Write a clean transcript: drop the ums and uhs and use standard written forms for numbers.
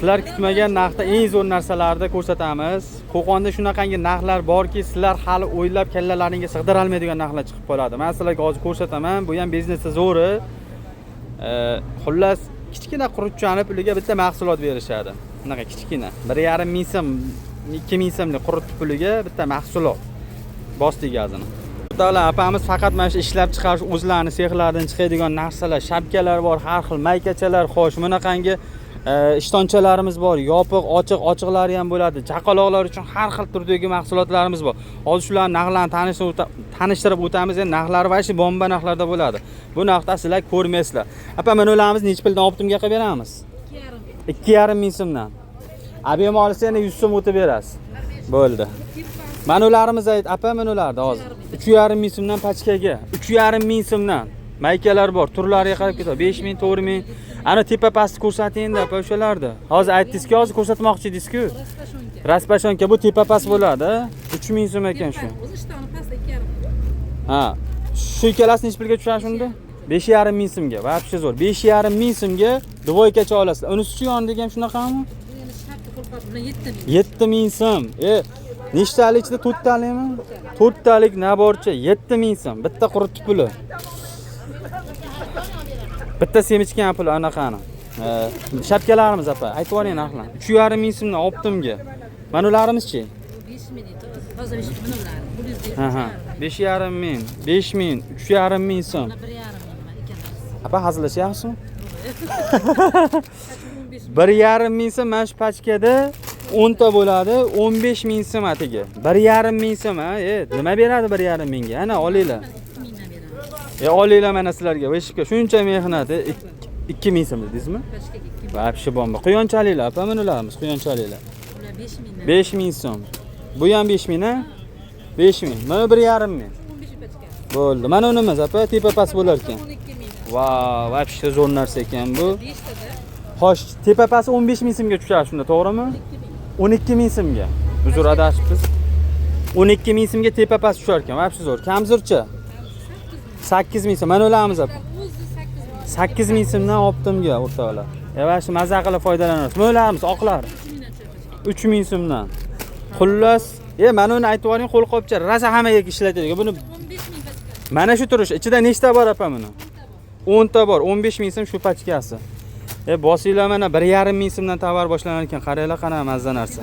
Sizlar kutmagan narxda eng zo'r narsalarni ko'rsatamiz. Qo'qonda shunaqangi narxlar borki, sizlar hali o'ylab kallalaringga sig'dira olmaydigan narxlar chiqib qoladi. Men sizlarga hozir ko'rsataman. Bu ham biznesda zo'ri. Xullas, kichkina qurutchani puliga bitta mahsulot berishadi. Shunaqa kichkina. 1,5 ming so'm, 2 ming so'mlik qurut puliga bitta mahsulot. Bosdik gazini. O'rtoqlar, opamiz faqat mana shu ishlab chiqarish o'zlarini sexlaridan chiqadigan narsalar, shapkalar bor, har xil maykachalar, xo'sh, bunaqangi ishtonchalarimiz bor, yopiq, ochiq, ochiqlari ham bo'ladi. Chaqaloqlar uchun har xil turdagi mahsulotlarimiz bor. Hozir shularning narxlarini tanishtirib o'tamiz. Endi narxlari вообще bomba narxlarda bo'ladi. Bu narxda sizlar ko'rmaysizlar. Opa, mana ularimiz necha puldan оптом ga qilib beramiz? 2,5 ming so'mdan. A bemalol yana 100 so'm o'tib berasiz. Bo'ldi. Mana ularimiz ayt, apa, mana ularni hozir. 3,5 ming so'mdan pachkaga. 3,5 ming so'mdan. Maykalar bor, turlariga qarab ketadi. 5 ming, 4 ming. Ana tepa pastni ko'rsating endi, apa, o'shalarni. Hozir aytdingizki, hozir ko'rsatmoqchi edingiz-ku. Распашонка. Распашонка bu tepa past bo'ladi. 3 ming so'm ekan shu. O'zi ishtoni pastda 2,5. Ha. Shu ikkalasi necha pulga tushadi shunda? 5,5 ming so'mga. Вообще zo'r. 5,5 ming so'mga двойка cha olasizlar. Unisi yonidagi ham shunaqami? Bu endi shapka qo'lqop bilan 7 ming. 7 ming so'm. Nechtalik ichida, to'rttalikmi? To'rttalik набор cha 7 ming so'm. Bitta qurut puli. Bitta семечка puli anaqani. Shapkalarimiz, opa, aytib yuboring narxlarni. 3,5 ming so'mdan оптом ga. Mana ularimiz-chi? Bu 5 ming deydi. Toza 5 ming ular. Bu yuz Ha. 5,5 ming, 5 ming, 3,5 ming so'm. 1,5 ming ikkalasi. Opa, hazillashyapsizmi? 15 ming. 1,5 ming so'm mana shu pachkada 10 ta bo'ladi, 15 ming so'm atigi. 1,5 ming so'm, ha? Nima beradi 1,5 mingga? Ana olinglar. 2 mingdan beramiz. Olinglar mana sizlarga. Вышивка shuncha mehnat. 2 ming so'm dedingizmi? Pachkaga 2 ming. Вообще bomba. Quyonchaliklar, opa, mana ularimiz, quyonchaliklar. Ular 5 mingdan. 5 ming so'm. Bu ham 5 ming, ha? 5 ming. Mana 1,5 ming. 15 pachka. Bo'ldi. Mana unimiz, opa, tepa past bo'lar ekan. 12 ming. Vau, вообще zo'r narsa ekan bu. 5 tada Xo'sh, tepa pasti 15 ming so'mga tushadi shunda, to'g'rimi? 12 ming. 12 ming so'mga. Uzr, adashibmiz. 12 ming so'mga tepa past tushar ekan. Вообще zo'r. Kamzurcha 8 ming so'm. Mana ularimiz, opa. O'zi 8 ming. 8 ming so'mdan оптом ga, o'rtoqlar. Вообще maza qilib foydalanasiz. Mana ularimiz oqlar. 3 mingdan tushadi pachka. 3 ming so'mdan. Xullas, mana uni aytib yuboring, qo'lqopcha rosa hammaga ishlatadigan. Buni 15 ming pachka. Mana shu turish. Ichida nechta bor, opa, buni? 10 ta bor. 15 ming so'm shu pachkasi. Bosinglar, mana 1,5 ming so'mdan tovar boshlanar ekan. Qaranglar, qanaqa mazza narsa.